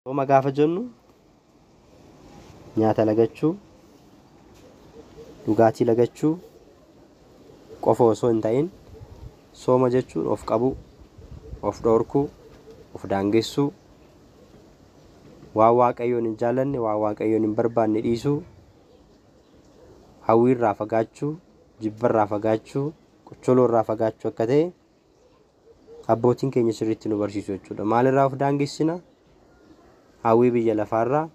Sooma gaafa jennu nyaata lagachuu, dhugaatii lagachuu qofa osoo hin ta'in, sooma jechuun of qabuu, of dhoorkuu, of daangessuu, waan Waaqayyoon hin jaallanne, waan Waaqayyoon hin barbaanne dhiisuu, hawwiirraa fagaachuu, jibbarraa fagaachuu, qocholoorraa fagaachuu akka ta'e abbootiin keenya sirriitti nu barsiisu jechuudha. Maalirraa of daangessina? Hawwii biyya lafaarraa,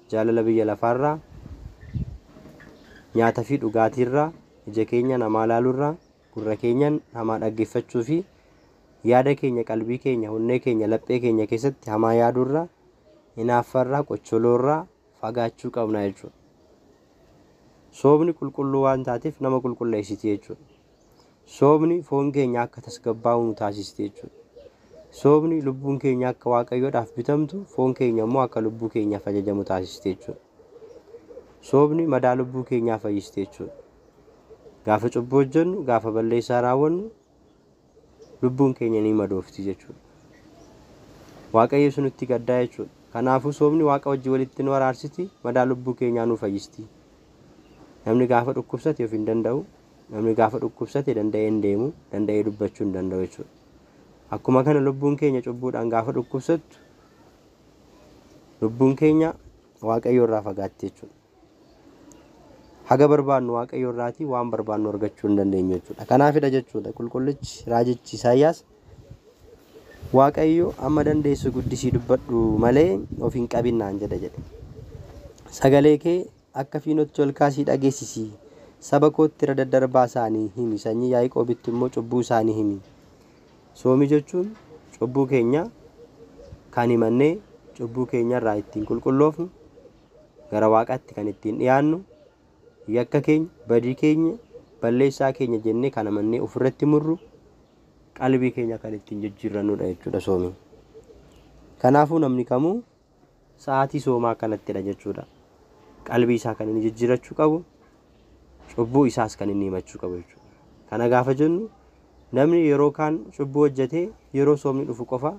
jaalala biyya lafaarraa, nyaata fi dhugaatiirraa, ija keenya namaa ilaaluurraa, gurra keenyan hamaa dhaggeeffachuu fi yaada keenya, qalbii keenya, onnee keenya, laphee keenya keessatti hamaa yaaduurraa, hinaaffarraa, qocholoorraa fagaachuu qabna jechuudha. Soomni qulqulluu waan taateef nama qulqulleessiti jechuudha. Soomni foon keenya akka tasgabbaa'u nu taasisti jechuudha. Soomni lubbuun keenya akka Waaqayyoodhaaf bitamtu, foon keenya immoo akka lubbuu keenyaaf ajajamu taasisti jechuudha. Soomni madaa lubbuu keenyaa fayyisti jechuudha. Gaafa cubbuu hojjennu, gaafa balleessaa raawwannu, lubbuun keenya ni madoofti jechuudha. Waaqayyo sunutti gaddaa jechuudha. Kanaafuu soomni Waaqa wajjin walitti nu araarsiti, madaa lubbuu keenyaa nu fayyisti. Namni gaafa dhukkubsate of hin danda'u. Namni gaafa dhukkubsate danda'ee hin deemu, danda'ee dubbachuu hin danda'u jechuudha. Akkuma kana lubbuun keenya cubbuudhaan gaafa dhukkubsattu, lubbuun keenya Waaqayyo irraa fagaatti jechuudha. Haga barbaannu Waaqayyo irraatii waan barbaannu argachuu hin dandeenyu jechuudha. Kanaafidha jechuudha qulqullichi raajichi Isaayyaas, Waaqayyo amma dandeessu guddisii dubbadhu malee of hin qabin naan jedha jedhe. Sagalee kee akka fiinootti ol kaasii dhageessisi. Saba kootti irra daddarbaa isaanii himi, sanyii Yaaqoobitti immoo cubbuu isaanii himi. Soomii jechuun cubbuu keenya kan himannee cubbuu keenya irraa ittiin qulqulloofnu, gara Waaqaatti kan ittiin dhiyaannu, yakka keenya, badii keenya, balleessaa keenya jennee kan amannee ofirratti murru, qalbii keenya kan ittiin jijjiirrannudha jechuudha soomiin. Kanaafuu namni kamuu sa'aatii soomaa kanattidha jechuudha. Qalbii isaa kan inni jijjiirrachuu qabu, cubbuu isaas kan inni himachuu qabu jechuudha. Kana gaafa jennu, namni yeroo kaan cubbuu hojjetee yeroo soomni dhufu qofa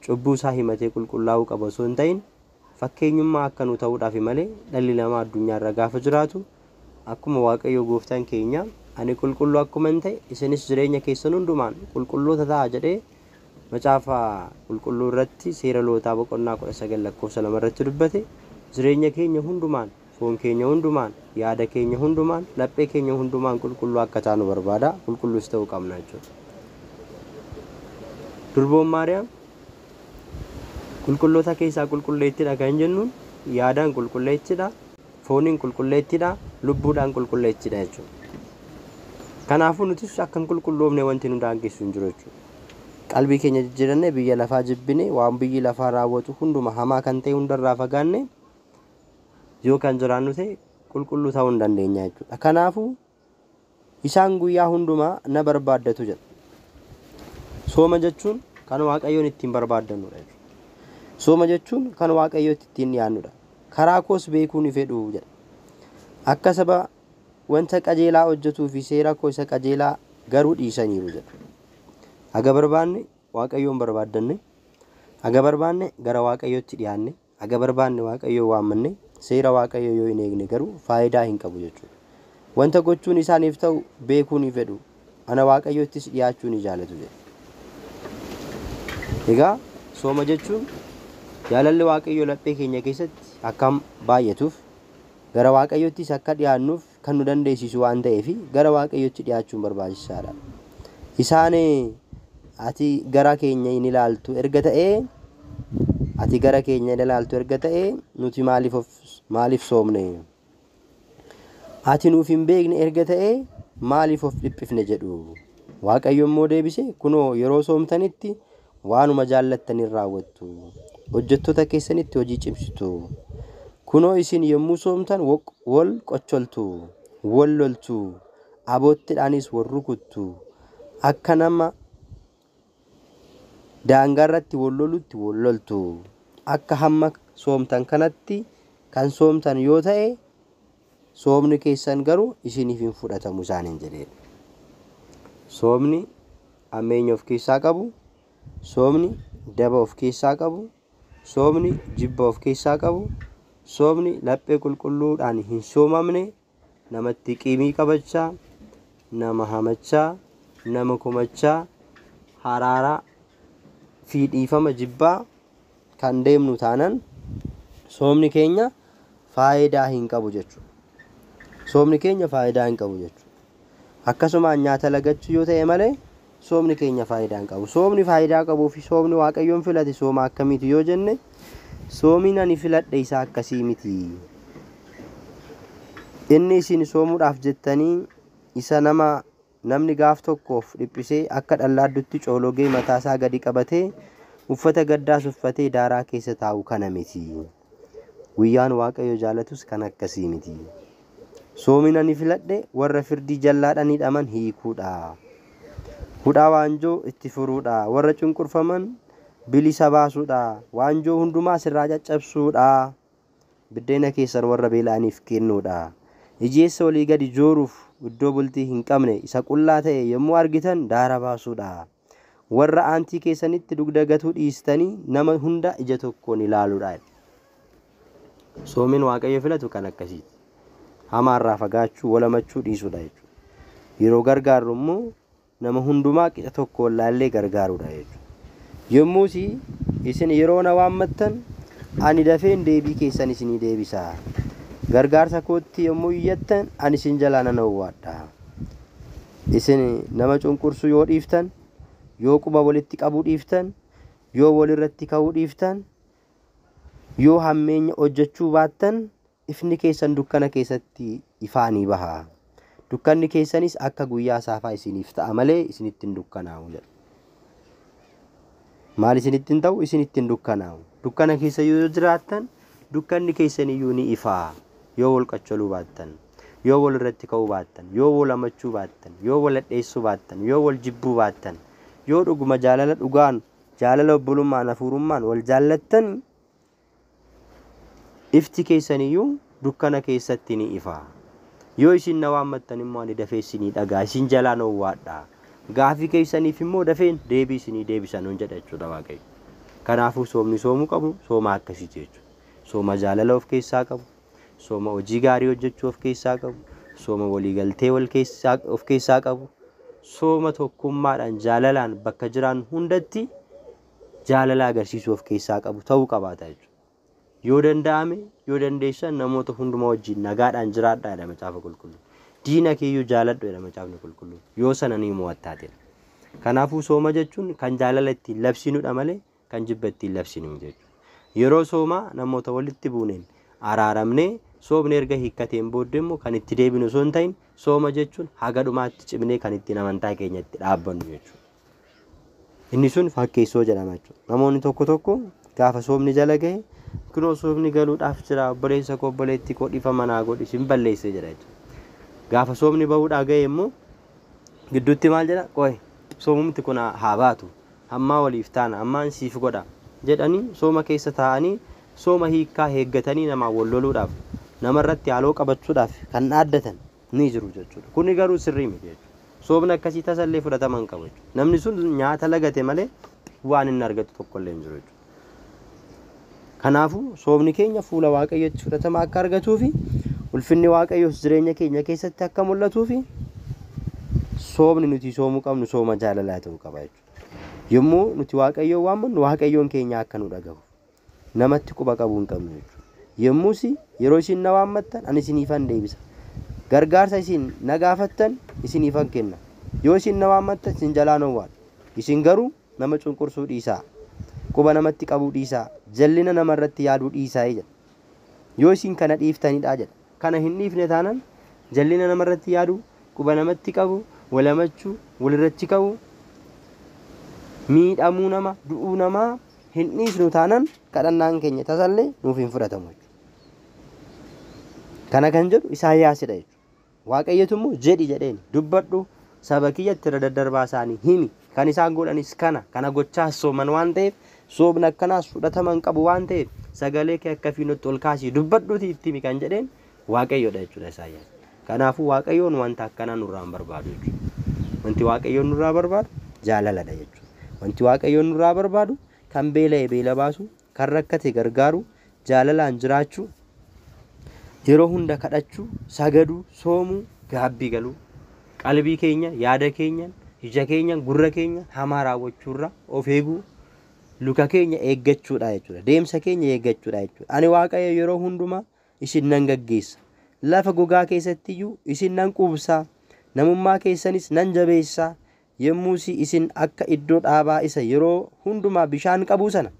cubbuu isaa himatee qulqullaa'uu qaba osoo hin ta'in, fakkeenyummaa akka nu ta'uudhaaf malee, dhalli namaa addunyaarra gaafa jiraatu akkuma Waaqayyo gooftaan keenya "Ani qulqulluu akkuma hin ta'e, isinis jireenya keessan hundumaan qulqulloota ta'a" jedhee Macaafa Qulqulluu irratti Seera Lootaa boqonnaa 19 lakkoofsa 2 irratti dubbate, jireenya keenya hundumaan, foon keenya hundumaan, yaada keenya hundumaan, laphee keenya hundumaan qulqulluu akka taanu barbaada, qulqulluus ta'uu qabna jechuudha. Durboon Maariyaam qulqulloota keessaa qulqulleettidha kan jennuun yaadaan qulqulleettidha, fooniin qulqulleettidha, lubbuudhaan qulqulleettidha jechuudha. Kanaafuu nutis akka hin qulqulloofne wanti nu daangessu hin jiru jechuudha. Qalbii keenya jijjiirannee, biyya lafaa jibbine, waan biyyi lafaa raawwatu hunduma hamaa kan ta'e hundarraa fagaanne yoo kan jiraannu ta'e, qulqulluu ta'uu hin dandeenya jechuudha. Kanaafuu isaan guyyaa hundumaa na barbaaddatu jedha. Sooma jechuun kan Waaqayyoon ittiin barbaaddannudha jechuudha. Sooma jechuun kan Waaqayyootti ittiin dhiyaannudha. Karaa koos beekuu ni fedhu jedha. Akka saba wanta qajeelaa hojjetuu fi seera koo isa qajeelaa garuu dhiisaniiru jedha. Haga barbaanne Waaqayyoon barbaaddanne, haga barbaanne gara Waaqayyootti dhiyaanne, haga barbaanne Waaqayyoon waammanne, seera Waaqayyoo yoo hin eegne garuu faayidaa hin qabu jechuudha. Wanta gochuun isaaniif ta'u beekuu ni fedhu, ana Waaqayyoottis dhiyaachuu ni jaalatu jedha. Egaa sooma jechuun jaalalli Waaqayyoo laphee keenya keessatti akkam baay'atuuf, gara Waaqayyoottis akka dhiyaannuuf kan nu dandeessisu waan ta'eef, gara Waaqayyootti dhiyaachuun barbaachisaadha. Isaan "Ati gara keenya hin ilaaltu erga ta'ee, ati gara keenya hin ilaaltu erga ta'ee, nuti maaliif soomne? Ati nuuf hin beekne erga ta'ee, maaliif of dhiphifne?" jedhu. Waaqayyo immoo deebise, "Kunoo, yeroo soomtanitti waanuma jaallattaniin raawwattu. Hojjettoota keessanitti hojii cimsitu. Kunoo, isin yommuu soomtan wal qocholtu, wal loltu, aboottiidhaanis wal rukuttu. Akka nama daangaarratti wal lolutti wal loltu. Akka hamma soomtan kanatti kan soomtan yoo ta'e, soomni keessan garuu isiniif hin fudhatamu" isaaniin jedheedha. Soomni hammeenya of keessaa qabu, soomni daba of keessaa qabu, Soomni jibba of keessaa qabu, soomni laphee qulqulluudhaan hin soomamne, namatti qiimii qabachaa, nama hamachaa, nama komachaa, haraaraa fi dhiifama jibbaa kan deemnu taanan soomni keenya faayidaa hin qabu jechuudha. Soomni keenya faayidaa hin qabu jechuudha. Akkasumaan nyaata lagachuu yoo ta'e malee soomni keenya faayidaa hin qabu. Soomni faayidaa qabuu fi soomni Waaqayyoon filate sooma akkamiiti yoo jenne, soomiin ani filadhe isaa akkasii miti. Inni isin soomuudhaaf jettanii isa namni gaaf tokkoof dhiphisee akka dhallaaddutti coologee mataasaa gadi qabatee uffata gaddaas uffatee daaraa keessa taa'u kana miti. Guyyaan Waaqayyo jaalatus kan akkasii miti. Soomiin ani filadhe warra firdii jallaadhaan hidhaman hiikuudha. Hudhaa waanjoo itti furuudha. Warra cunqurfaman bilisa baasuudha. Waanjoo hundumaa sirraa caccabsuudha. Biddeena keessan warra beela'aniif kennuudha. Hiyyeessa olii gadi jooruuf iddoo bultii hin qabne isa qullaa ta'e yommuu argitan daara baasuudha. Warra aantii keessanitti dugda gatuu dhiistanii nama hunda ija tokkoon ilaaluudha. Soomiin Waaqayyo filatu kan akkasiiti. Hamaarraa fagaachuu, walamachuu dhiisuudha jechuudha. Yeroo gargaarru immoo nama hundumaa qixa tokkoon laallee gargaaruudha jechuudha. Yommus isin yeroo na waammattan ani dafeen deebii keessan isinii deebisa. Gargaarsa kootti yommuu iyyattan ani isin jalaa nan owwaadha. Isin nama cunqursuu yoo dhiiftan, yoo quba walitti qabuu dhiiftan, yoo walirratti ka'uu dhiiftan, yoo hammeenya hojjechuu baattan, ifni keessan dukkana keessatti ifaa ni baha. Dukkanni keessanis akka guyyaa saafaa isiniif ta'a malee isinitti hin dukkanaa'u jedha. Maal isinitti hin ta'u? Isinitti hin dukkanaa'u. Dukkana keessa yoo jiraattan dukkanni keessan iyyuu ni ifaa. Yoo wal qaccaluu baattan, yoo wal irratti ka'uu baattan, yoo wal amachuu baattan, yoo wal hadheessuu baattan, yoo wal jibbuu baattan, yoo dhuguma jaalala dhugaan, jaalala obbolummaan, hafuurummaan wal jaallattan, ifti keessan iyyuu dukkana keessatti ni ifa. Yoo isin na waammattan immoo ani dafee isinii dhagaa, isin jalaa owwaadha. Gaafii keessaniif immoo dafeen deebii isinii deebisa nuun jedha jechuudha Waaqayyo. Kanaafuu soomni soomuu qabu sooma akkasiiti jechuudha. Sooma jaalala of keessaa qabu, sooma hojii gaarii hojjechuu of keessaa qabu, sooma waliigaltee of keessaa qabu, sooma tokkummaadhaan jaalalaan bakka jiraan hundatti jaalala agarsiisuu of keessaa qabu ta'uu qabaata jechuudha. Yoo danda'ame, yoo dandeessan namoota hundumaa wajjin nagaadhaan jiraadhaa jedha Macaafa Qulqulluu. Diina keeyyuu jaaladhu jedha Macaafni Qulqulluun. Yoo sana ni mo'attaa jedha. Kanaafuu sooma jechuun kan jaalala ittiin labsinudha malee kan jibba ittiin labsinu jechuudha. Yeroo soomaa namoota walitti buuneen araaramnee soomni erga hiikkateen booddee immoo kan itti deebinu osoo hin ta'in, sooma jechuun haga dhumaatti cimnee kan ittiin amantaa keenya itti dhaabbannu jechuudha. Inni sun fakkeessoo jedhama jechuudha. Namoonni tokko tokko gaafa soomni jala gahe, kunoo soomni galuudhaaf jira, obboleessa koo, obboleettii koo dhiifama naa godhi, isin balleesse jedha jechuudha. Gaafa soomni bahuudhaa gahe immoo gidduutti maal jedha? Qoy, soomumti kun haa baatu, hammaa waliif taana, hammaan siif godha jedhanii sooma keessa taa'anii sooma hiikkaa eeggatanii namaa wal loluudhaaf, namarratti haaloo qabachuudhaaf kan dhaaddatan ni jiru jechuudha. Kuni garuu sirrii miti jechuudha. Soomni akkasii tasallee fudhatama hin qabu jechuudha. Namni sun nyaata lagate malee waan inni argatu tokkollee hin jiru jechuudha. Kanaafuu soomni keenya fuula Waaqayyootti fudhatama akka argatuu fi ulfinni Waaqayyoos jireenya keenya keessatti akka mul'atuu fi soomni nuti soomuu qabnu sooma jaalalaa ta'uu qaba jechuudha. Yommuu nuti Waaqayyoon waammannu Waaqayyoon keenya akka nu dhagahu namatti quba qabuu hin qabnu jechuudha. Yommus yeroo isin na waammattan ani isiniifan deebisa. Gargaarsa isin na gaafattan isiniifan kenna. Yoo isin na waammattan isin jalaa owwaadha. Isin garuu nama cunqursuu dhiisaa, quba namatti qabuu dhiisaa, jallina namarratti yaaduu dhiisaa jedha. Yoo isin kana dhiiftanidha jedha. Kana hin dhiifne taanaan jallina namarratti yaaduu, quba namatti qabu, walamachuu, walirratti ka'uu, miidhamuu nama, du'uu namaa hin dhiisnu taanaan kadhannaan keenya tasallee nuuf hin fudhatamu jechuudha. Kana kan jedhu Isaayyaasidha jechuudha. Waaqayyotu immoo jedhi jedheen, dubbadhu, saba kiyyatti irra daddarbaa isaanii himi. Kan isaan godhanis kana gochaa sooman waan ta'eef, soomni akkanaas fudhatama hin qabu waan ta'eef, sagalee kee akka fiinotti ol kaasii dubbadhuutii itti himi kan jedheen Waaqayyoodha jechuudha Isaayyaas. Kanaafuu Waaqayyoon wanta akkanaa nurraa hin barbaadu jechuudha. Wanti Waaqayyoon nurraa barbaadu jaalaladha jechuudha. Wanti Waaqayyoon nurraa barbaadu kan beela'e beela baasu, kan rakkate gargaaruu, jaalalaan jiraachuu, yeroo hunda kadhachuu, sagaduu, soomuu, gaabbii galuu, qalbii keenya, yaada keenyan, ija keenyan, gurra keenya hamaa raawwachuurra of eeguu, luka keenya eeggachuudha jechuudha. Deemsa keenya eeggachuudha jechuudha. Ani Waaqayyo yeroo hundumaa isin nan gaggeessa. Lafa gogaa keessattiyyuu isin nan quubsaa. Namummaa keessanis nan jabeessaa. Yommuus isin akka iddoo dhaabaa isa yeroo hundumaa bishaan qabuu sana,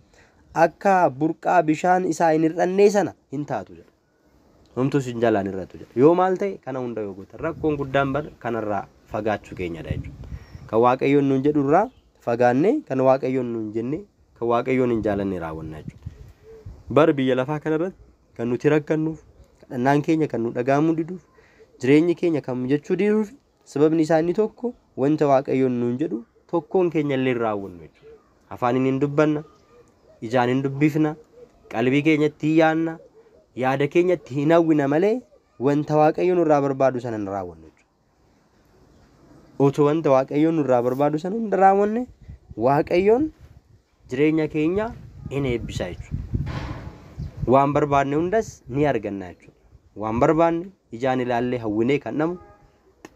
akka burqaa bishaan isaa hin hir'annee sana hin taatu jedha. Homtuu isin jalaan hir'atu jedha. Yoo maal ta'e kana hunda yoo gootan rakkoon guddaan bar kanarraa fagaachuu keenyadha jechuudha. Kan Waaqayyoon nuun jedhurraa fagaannee kan Waaqayyoon nuun jenne kan Waaqayyoon hin jaalanne raawwanna jechuudha. Bar biyya lafaa kanarratti kan nuti rakkannuuf, kadhannaan keenya kan nu dhaga'amuu diduuf, jireenyi keenya kan mijachuu diduuf sababni isaa inni tokko wanta Waaqayyoon nuun jedhu tokkoon keenya illee hin raawwannu jechuudha. Afaaniin hin dubbanna, ijaan hin dubbifna, qalbii keenyatti hin yaadna, yaada keenyatti hin hawwina malee wanta Waaqayyoon nurraa barbaadu sana hin raawwannu jechuudha. Otoo wanta Waaqayyoon nurraa barbaadu sana hunda raawwanne Waaqayyoon jireenya keenya in eebbisa jechuudha. Waan barbaadne hundas ni arganna jechuudha. Waan barbaadne ijaan ilaallee hawwinee kan dhamu,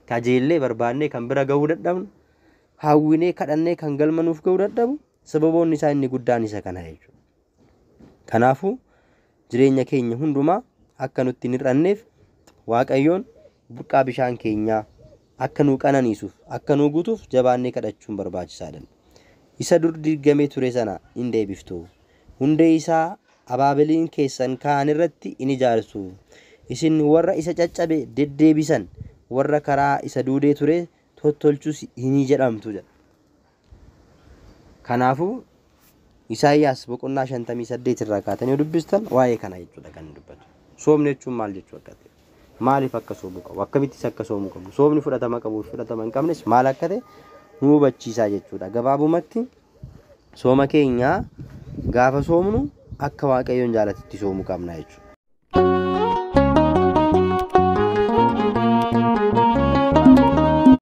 kajeellee barbaadnee kan bira gahuu dadhabnu, hawwinee kadhannee kan galma nuuf gahuu dadhabu sababoonni isaa inni guddaan isa kana jechuudha. Kanaafuu jireenya keenya hundumaa akka nutti hin hir'anneef Waaqayyoon burqaa bishaan keenyaa akka nuu qananiisuuf akka nuu guutuuf jabaannee kadhachuun barbaachisaadha. Isa dur diigamee ture sana hin deebiftu. Hundee isaa abaabiliin keessan kaa'an irratti in ijaarsu. Isin warra isa caccabe deddeebisan, warra karaa isa duudee ture tottolchus hin jedhamtu jedha. Kanaafuu Isaayyaas boqonnaa 58 irraa kaatanii yoo dubbistan waa'ee kana jechuudha kan inni dubbatu. Soomni jechuun maal jechuu akka ta'e, maaliif akka soomuu qabu, akkamittis akka soomuu qabnu, soomni fudhatama qabu fi fudhatama hin qabnes maal akka ta'e nu hubachiisaa jechuudha. Gabaabumatti sooma keenya gaafa soomnu akka Waaqayyoon jaalatutti soomuu qabna jechuudha.